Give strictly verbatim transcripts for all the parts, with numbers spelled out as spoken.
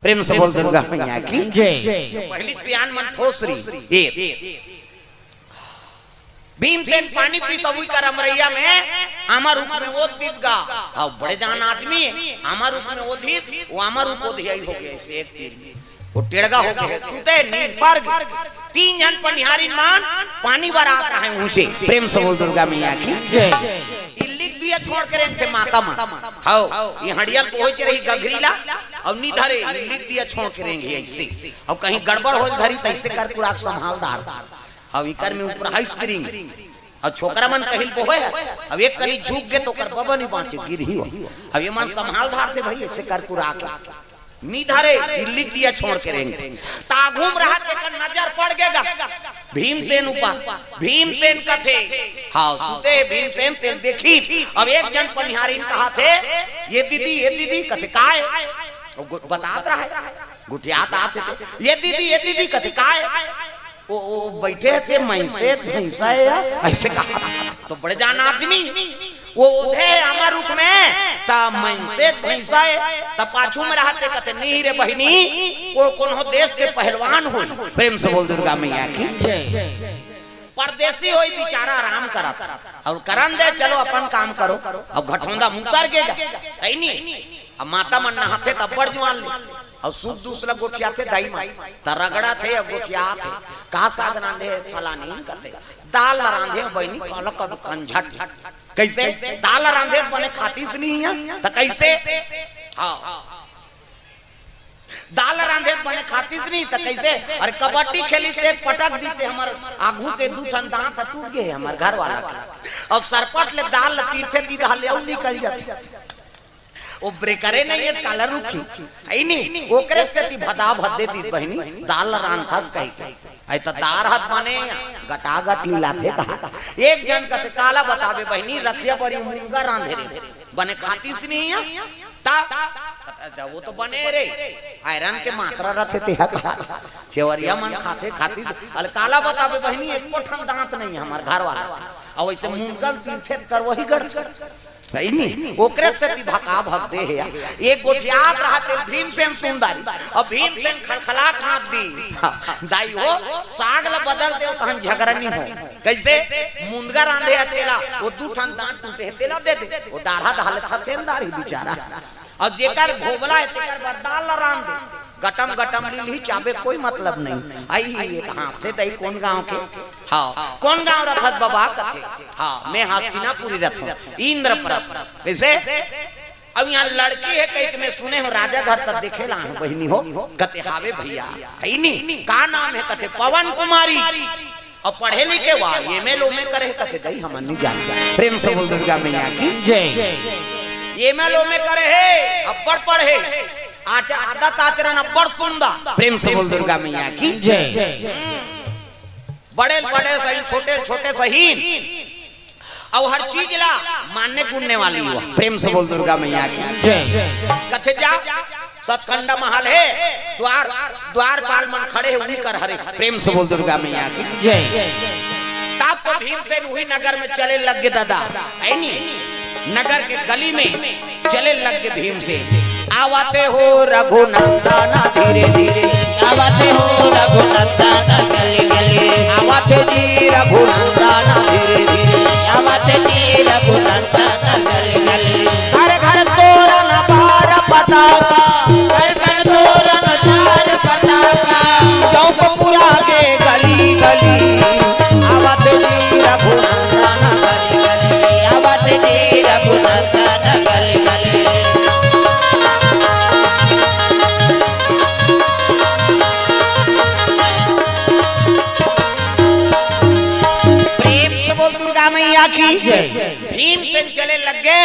प्रेम से बोल दुर्गा मैया की। जय। पहिली सियान मन ठोस रही। ये भीमसेन पानी पीस अउ इकर अमरैया में आमा रूख में ओध दिस गा। हाँ, बड़े जान आदमी आमा रूख में ओधिस, वो आमा रूख ओधियाई हो गया, ऐसे एक तीर में वो टेड़गा हो गया, सुते नींद पर गए। तीन झन पनिहारिन मन पानी बर आत रहे ऊंचे। प्रेम से बोल दुर्गा मैया की। जय। इल्ली के दिया छोड़ के रेंगथे माता मन। हव, ये हड़िया ल बोहे च रही गघरी ला, अउ नी धरे, इल्ली के दिया छोड़ के रेंगही ऐसे। अउ कहीं गड़बड़ होय ल धरी, तैसे कर कुराक संभाल दार। अउ इकर में ऊपर हाई स्प्रिंग, अउ छोकरा मन कहिल बोहे ह, अउ एक कनी झुक गे त ओकर बबा नी बांचे, गिरही हो। अउ ये मन संभाल धारथे भाई, ऐसे कर कुराक नी धरे, इल्ली के दिया छोड़ के रेंगथे। त आघू म रहत तेकर नजर पड़ गे गा। भीमसेन ऊपर। भीमसेन कथे, हाँ, सुते भीमसेन तेन देखी। अब एक झन पनिहारिन कहाथे, "ये दीदी, ये दीदी," कथे, "काय?" वो गो-, बतात रहा है, गोठियात आथे ते, "ये दीदी, ये दीदी," कथे, "काय?" वो, वो बैठे थे, "मैं से भैंसा है यार," ऐसे कहा। तो बड़े जान आदमी, वो ओधे आमा रूख में, त मैं से भैंसा है, त पाछू में रहत ते कथे, "नहीं रे बहिनी, वो कोनो देश के पहलवान होही।" प्रेम से बोल दुर्गा मैया की। जय। परदेसी होही बेचारा आराम करत, अउ करन दे, चलो अपन काम करो। अब घटौंदा मुंह उतर गे गा, है नी? अब माता मन नहाथे त अब्बड़ जुआन ले, अउ सुख दुख ल गोठियाथे दाई माई, त रगड़ाथे अउ गोठियाथे, "का साग रांधे फलानी?" कथे, "दाल रांधे बहिनी, काला कदू कंझट।" कैसे? दाल रांधे बने खातिस नहीं है, त कैसे? हाँ, दाल रांधे बने खातिस नहीं, त कैसे? अरे, कबड्डी खेली ते पटक दीते, हमर आघू के दू ठन दांत ह टूट गे हमर घर वाला के, अउ सरपट ले दाल ल तीरथे, दीदा ले अउ निकल जाथे। वो ब्रेकरे नहीं है, काला रुखी, है नी? ओकरे सेती भदा भद्दे दी बहिनी, दाल रांधस कही के। ऐ त दार हत बने, गटागट लीलाथे कहा। एक झन कथे, "काला बताबे बहिनी, रखिया बरी मुनगा रांधे रे, बने खातिस नहीं है?" ता, ता, वो तो बने रे, आयरन के मात्रा रथे ते ह कहा। सेवरिया मन खाथे, खातिस, अल काला बताबे बहिनी, एको ठन दांत नहीं है हमर घर वाला। अउ ऐसे मुनगा ल तीरथे त कर वही गड़थे। है नी? ओकरे सेती भका भक दे हे। एक गोठियात रहत भीमसेन सुंदरी, अउ भीमसेन खलखला कांप दी, "दाई हो, साग ल बदल दे, तहन झगरा नी हो।" कैसे? मुनगा रांधे हे तेला, वो दू ठन दांत टूटे हे, तेला दे दे। वो डाढ़ा दहा ले थथेंदार ही बेचारा। अउ जेकर भोबला हे, तेकर बर दाल ल रांध दे। गटम गटम लीलही चाबे, कोई मतलब नहीं। आई ही ये कहाँ से दई, कौन गांव के? हाँ, कौन गांव रथत बबा कथे? हाँ, मैं हस्तिनापुरी रथों, इंद्रप्रस्थ। कैसे? अब यहाँ लड़की है कही के मैं सुने हूँ राजा घर तक देखे ला हूँ बहिनी हो। कथे, "हावे भैया, है नी? का नाम है?" कथे, "पवन कुमारी।" अउ पढ़े लिखे वा, एमए लोमे करे हे कथे, "दई हमन नहीं जाने।" प्रेम से बोल दुर्गा मैया की। जय। एमए लोमे करे हे, अब्बड़ पढ़े, आच-, आदत आचरण अब्बड़ सुंदर। प्रेम से बोल दुर्गा मैया की। जय। बड़े बड़े सही, छोटे छोटे सही, अउ हर चीज ला मानने गुनने वाली हुआ। प्रेम से बोल दुर्गा मैया की। जय। कथे जा, सतखंडा महल हे, द्वार, द्वारपाल मन खड़े हे, उही कर हरे। प्रेम से बोल दुर्गा मैया की। जय। तब तो भीमसेन उही नगर में चले लग गे दादा, है नी? नगर के गली में चले लग गे भीमसेन। आवते हो रघुनंदन धीरे धीरे, आवते हो रघुनंदन गली गली, आवते जी रघुनंदन धीरे धीरे, आवते जी रघुनंदन गली गली। घर घर तोरन पार पताका, घर घर तोरन पार पताका, चौकपुरा के गली गली, आवत जी रघुनंदन गली गली, आवत जी रघुनंदन गली गली। प्रेम से बोल दुर्गा मैया की। जय। भीमसेन चले लग गे।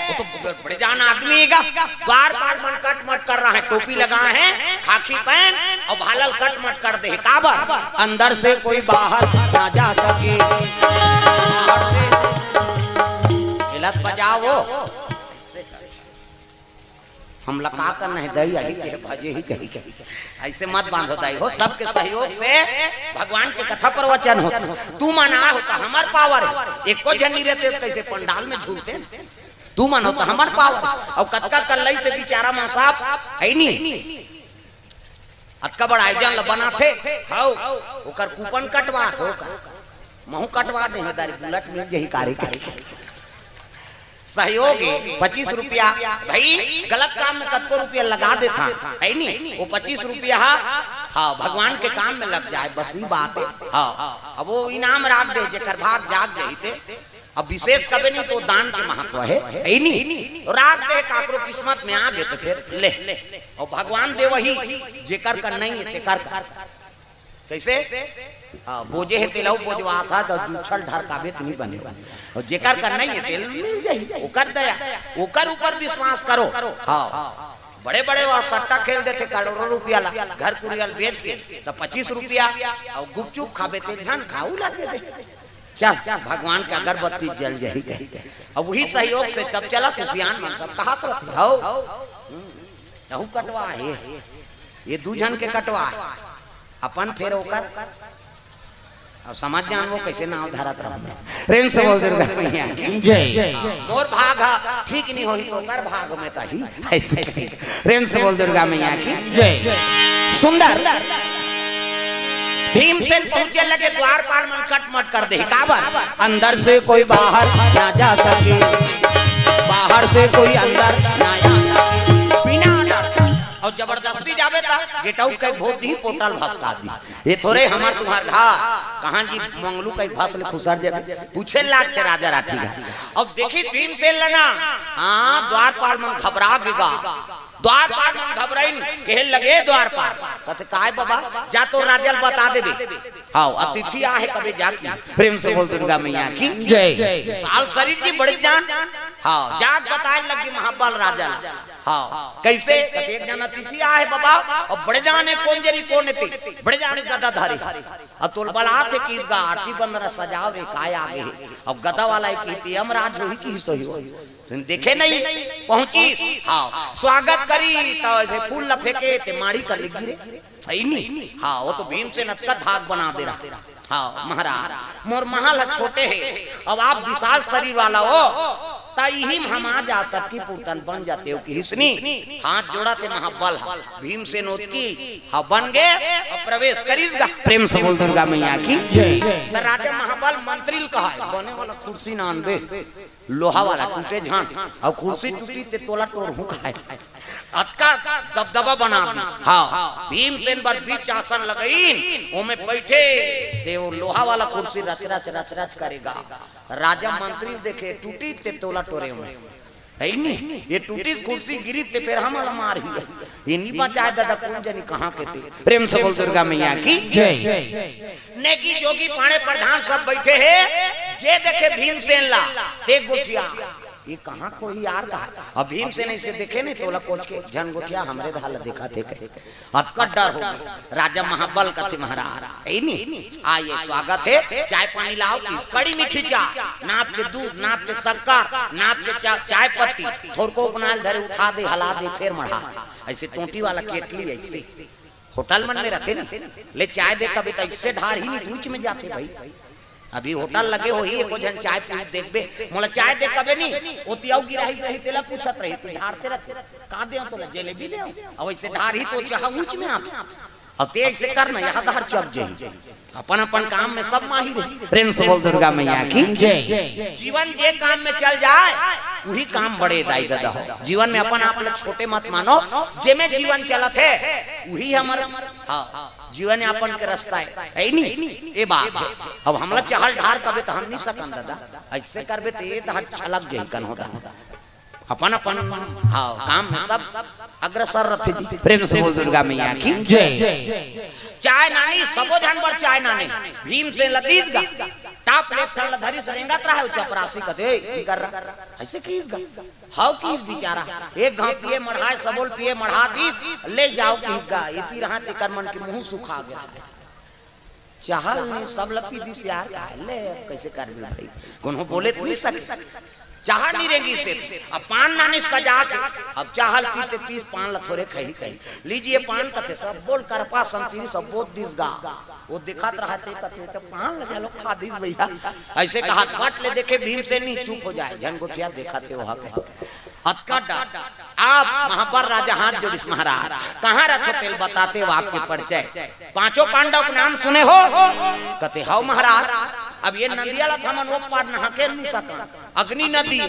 वो तो बड़े जान आदमी हे गा। द्वारपाल मन कट मट कर रहा है, टोपी लगाए हैं, खाकी पहन अउ भाला ल कट मट कर दे हे। काबर? अंदर से कोई बाहर ना जा सके। एला त बजाओ। हमला का करना हे दई, यही के भजे ही कही कही। ऐसे मत बांधो दई हो, सबके सहयोग से भगवान के कथा प्रवचन होत। तू मन आ होता हमर पावर हे, एको झन नहीं रहते कैसे पंडाल में झूलते। तू मन होता हमर पावर। अउ कतका कल्लई से बेचारा मन साफ है नी। अतका बड़ा आयोजन ल बनाथे, हव, ओकर कूपन कटवात हो का? महू कटवा दे, दारी बुलेट मिल जही कारे के। सहयोग हे पच्चीस रुपया। भाई, गलत काम में कतको रुपया लगा देथा, हे नी? वो पच्चीस रुपया हा, हाँ, भगवान के काम में लग जाए, बस ये बात हे। हाँ, अब वो इनाम राख दे, जेकर भाग जाग जाही ते। अब विशेष कबे नहीं तो दान के महत्व हे, हे नी? राख दे, काकरो किस्मत में आ गे तो फिर ले। अउ भगवान दे वही, जेकर कर नहीं हे, तेकर कर। कइसे? हाँ, बोजे हे तेला बोजवाथा, त जूछल ढरकाबे त नहीं बने। अउ जेकर कर नहीं हे, तेला मिल जाही, ओकर दया, ओकर ऊपर विश्वास करो। हाँ, बड़े-बड़े वो सट्टा खेल देथे करोड़ों रुपया ला, घर कुरिया ल बेच के, त पच्चीस रुपया अउ गुपचुप खाबे ते झन खाऊ ला दे दे। चल, भगवान के अगरबत्ती जल जाही कही। अब वही सहयोग से सब चलत हे, सियान मन सब कहत रथे, हव। हम्म, यहू कटवा हे, ये दू झन के कटवा हे, अपन फेर ओकर। अब समझ जान वो कइसे नाव धरत रहूं मैं। प्रेम से बोल दुर्गा मैया की। जय। मोर भाग हा ठीक नहीं होही तो ओकर भाग में तही, अइसे कही। प्रेम से बोल दुर्गा मैया की। जय। सुंदर। भीमसेन पहुंचे लगे, द्वारपाल मन कटमट कर दे। काबर? अंदर से कोई बाहर ना जा सके, बाहर से कोई अंदर ना आ सके, बिना डर। अउ जबरदस्ती जाबे त गेटऊ के भोत दिही, पोटल भसका दिही। ये थोरे हमर तुम्हर घर, कहाँ जी मंगलू के भस ले खुसर जाबे, पूछे लाग के राजा राठी घर। अब देखिस भीमसेन ल ना, हाँ, द्वारपाल मन घबरा गे गा। द्वारपाल मन घबराइन, कहे लगे द्वारपाल, कथे, "काय बाबा, जा तो राजा ल बता देबे।" हाँ, अतिथि आहे कबे जाके। प्रेम से बोल दुर्गा मैया की। जय। साल सरीर जी बड़े जान। हाँ, जाग बताए लगी महाबल राजा ल। हाँ, कइसे? कथे, "एक जन अतिथि आहे बाबा, अउ बड़े जान हे कोन जनी कोन हे ते, बड़े जान हे गदा धारी। अउ तोल बलाथे कि गा आरती बंदरा सजाव रे, काय आगे हे?" अउ गदा वाला हे कि ते यमराज होही कि सही हो। तुम देखे नहीं, पहुंचिस, हाँ, स्वागत करिस, त अइसे फूल ल फेंके, ते माड़ी कर ले गिरे। हे नी? हाँ, वो तो भीमसेन अतका धाक बना दे रहा। हाँ, महाराज, मोर महल ह छोटे हे, अब आप विशाल सरीर वाला हो, त इही म हम आ जात, अतकी पुरतन बन जातेव किहिस नी। हाथ जोड़त हे महाबल ह, भीमसेन ओतकी, हाँ, बन गे, अब प्रवेश करिस गा। प्रेम से बोल दुर्गा मैया की। जय। त राजा महाबल मंत्री ल कहा, बने वाला कुर्सी ना आन दे। लोहा वाला टूटे झन, अउ कुर्सी टूटी ते तोला टोरहूं काय। अतका दबदबा बना दिस। हाँ, भीमसेन बर बीच आसन लगाइन, ओमे बइठे, ते वो लोहा वाला कुर्सी रच रच, रच रच करे गा। राजा मंत्री देखे, टूटी ते तोला टोरे ओमे। हे नी? ये टूटी कुर्सी गिरी ते फेर हमला मारही। ये नी बचाए दादा, कोन जनी कहाँ के ते। प्रेम से बोल दुर्गा मैया की। जय। नेगी जोगी पाड़े प्रधान सब बइठे हे, जे देखे भीमसेन ला, ते गोठिया, "ये कहाँ के होही यार?" कहा। अब भीमसेन अइसे देखे नहीं, तोला कोच के, "झन गोठिया, हमरे धार ला देखत हे," कहे। अतका डर हो गे। राजा महाबल कथे, "महाराज, हे नी, आइए, स्वागत हे, चाय पानी लाव।" कड़ी मीठी चाय, नाप के दूध, नाप के शक्कर, नाप के चा-, चाय पत्ती, थोरको उपनाल धरे, उठा दे, हला दे, फेर मढ़ा दे। अइसे टोंटी वाला केटली अइसे। होटल मन में रथे नी, ले चाय दे कबे त अइसे ढारही नी, दूच में जाथे भाई। अभी होटल लगे होही, एको झन चाय पी देखबे, मोला चाय दे कबे नी, ओती अउ गिराही रही, तेला पूछत रही, तू ढारते रथे, "का देव तोला, जलेबी देव?" अउ अइसे ढारही तो चाह ऊंच में आथे। अउ ते अइसे कर ना, यहाँ धार चप जाही। अपन अपन काम में सब माहिर हे। प्रेम से बोल दुर्गा मैया की। जय। जीवन जे काम में चल जाए, उही काम बड़े दाई ददा हो। जीवन में अपन आप ल छोटे मत मानो, जेमे जीवन चलत हे, उही हमर, हाँ, जीवन यापन के रस्ता हे, हे नी? ये बात हे। अब हमला चाह ल ढार कबे त हम नी सकन ददा, अइसे करबे त ये त छलक जाही कन हो ददा। अपन अपन, हाँ, काम में सब अग्रसर रथे जी। प्रेम से बोल दुर्गा मैया की। जय। चाय नानी, सबो झन बर चाय नानी। भीमसेन ल दीस गा, टप ले एक ठन ल धरिस, रेंगत रहा, वो चपरासी कथे, "ए, की कर रहा?" अइसे किहिस गा। हव किहिस बिचारा, एक घांव पिए मढ़ाय, सबो ल पिए मढ़ा दीस, ले जाव किहिस गा। एती रहा तेकर मन के मुंह सुखा गे। चाह ल नी, सब ल पी दीस यार, ले अब कइसे करबे भाई, कोनो बोले त नी सके। चाह नी रेंगिस हे, अब पान नानिस सजा के, अब चाह ल पीते पीस, पान ल थोरे खही कही। "लीजिए पान," कथे, सबो ल करपा संतीरी सबो ल दीस गा। वो देखत रहा ते कथे, "त पान ल घलो खा दीस भैया।" अइसे कहत बट ले देखे भीमसेन नी चुप हो जाए, झन गोठिया देखत हे ओहा कहे। अतका डर। आप महाबर राजा हाथ जोड़िस महाराज, कहाँ रथो तेला बतातेव आपके परिचय। पांचों पांडव के नाम सुने हो? कथे हव महाराज। अब ये नदिया ला त हमन ओ पार नहा के नइ सकन, अग्नि नदी,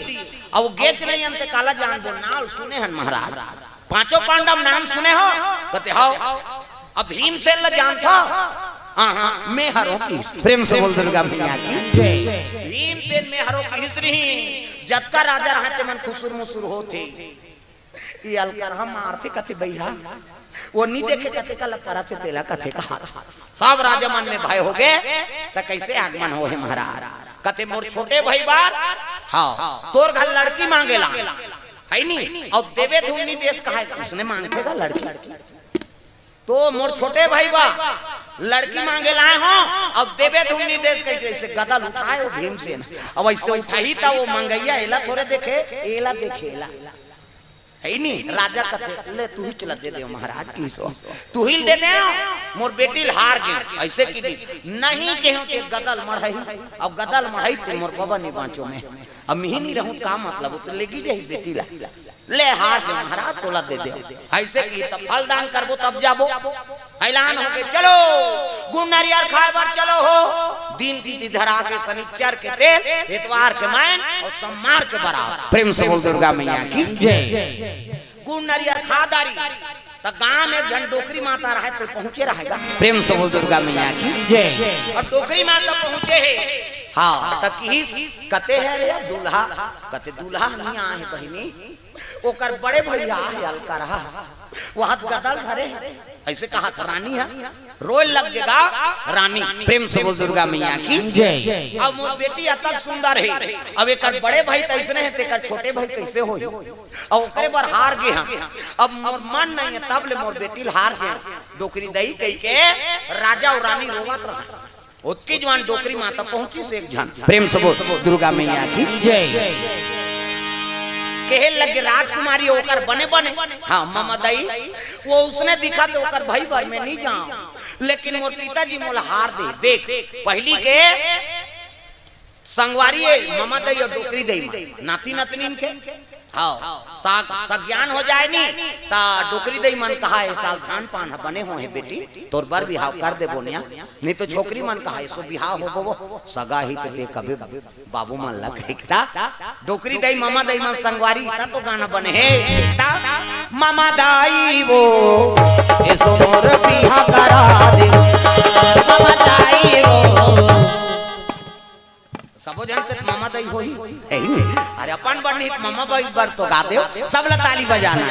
अउ गेच नइ अंते काला जानबो, नाव सुने हन महाराज। पांचों पांडव नाम सुने हो? कथे हव। अब भीमसेन ला जानथो? हाँ हाँ, मैं हरों किहिस। प्रेम से बोल दुर्गा मैया की। भीमसेन मैं हरों किहिस रही, जतका राजा रहय तेमन खुसुर मुसुर होथे। ये अलकरहा मारथे कथे भैया, ओ नइ देखे कथे काला परत हे तेला कथे कहाथे। सब राजा मन में भय होगे, त कइसे आगमन होहे महाराज? कथे मोर छोटे भाई बर, हाँ, तोर घर लड़की मांगे ला, हे नी? अउ देबे धुन नइ देस कहाय, ओइसने मांगथे गा लड़की। त मोर छोटे भाई बर लड़की मांगे ला आय हों, अउ देबे धुन नइ देस कहिके अइसे गदा ल उठाय ओ भीमसेन। अब अइसे उठाही त ओ मंगइया एला थोरे देखे, एला देखे, एला। हे नी? राजा कथे, ले तुही ला दे देव महाराज किहिस ओ। तुही ला दे देव, मोर बेटी ला हार गेंव। अइसे कहि दिस, नहीं कहेंव त गदा ल मढ़ही, अब गदा ल मढ़ही त मोर बबा नइ बांचों मैं। अब मिही नइ रहूं का मतलब, ओ तो लेगी जाही बेटी ला। ले हार गेंव महाराज, तोला दे देंव। अइसे कहि त फलदान करबो तब जाबो। ऐलान होगे, चलो गुड़ नरियर खाय बर चलो हो। दिन तिथि धरा के शनिचर के तेल, एतवार के मैन अउ सोमवार के बरात। प्रेम से बोल दुर्गा मैया की। जय। गुड़ नरियर खा डारी, त गांव में एक झन डोकरी माता रहय, त पहुंचे रहय गा। प्रेम से बोल दुर्गा मैया की। जय। अउ डोकरी माता पहुंचे हे, हाँ, त किहिस, कथे हे रे दूल्हा? कथे दूल्हा नइ आय हे बहिनी, ओकर बड़े भैया हे अलकरहा, ओ हा गदा ल धरे हे। अइसे कहाथे रानी ह, रोय लग गे गा रानी। प्रेम से बोल दुर्गा मैया की। जय। अब मोर बेटी अतक सुंदर हे, अब एकर बड़े भाई त अइसने हे, त एकर छोटे भाई कइसे होही? अउ ओकरे बर हार गे हंव, अब मोर मन नइ हे, तब ले मोर बेटी ल हार गेंव डोकरी दई कहिके राजा अउ रानी रोवत रहय। ओतकी जुवार डोकरी माता पहुंचिस एक झन। प्रेम से बोल दुर्गा मैया की। जय। कहे लगे राजकुमारी ओकर बने बने, हाँ ममा दई, ओ ओइसने दिखथे ओकर भाई बर मैं नइ जानंव, लेकिन मोर पिताजी मोला हार दे। देख, पहिली के संगवारी ए ममा दई अउ डोकरी दई मन, नाती नतनीन के हाँ, सा-, सज्ञान हो जाय नी, त डोकरी दई मन कहाय, ए साल धान पान ह बने होहे बेटी, तोर बर बिहाव कर देबो निया, नइ त छोकरी मन कहाय, ए सो बिहाव होगे वो, सगा ही त दे कबे बाबू मन ला कहिके त, डोकरी दई, ममा दई मन संगवारी, त तो गाना बने हे, त ममा दई वो, ए सो मोर बिहाव करा दे। ममा दई वो। सबो झन के ममा दई होही। हे नी? अरे अपन बर नइ त ममा दई बर तो गा देव, सब ला ताली बजाना।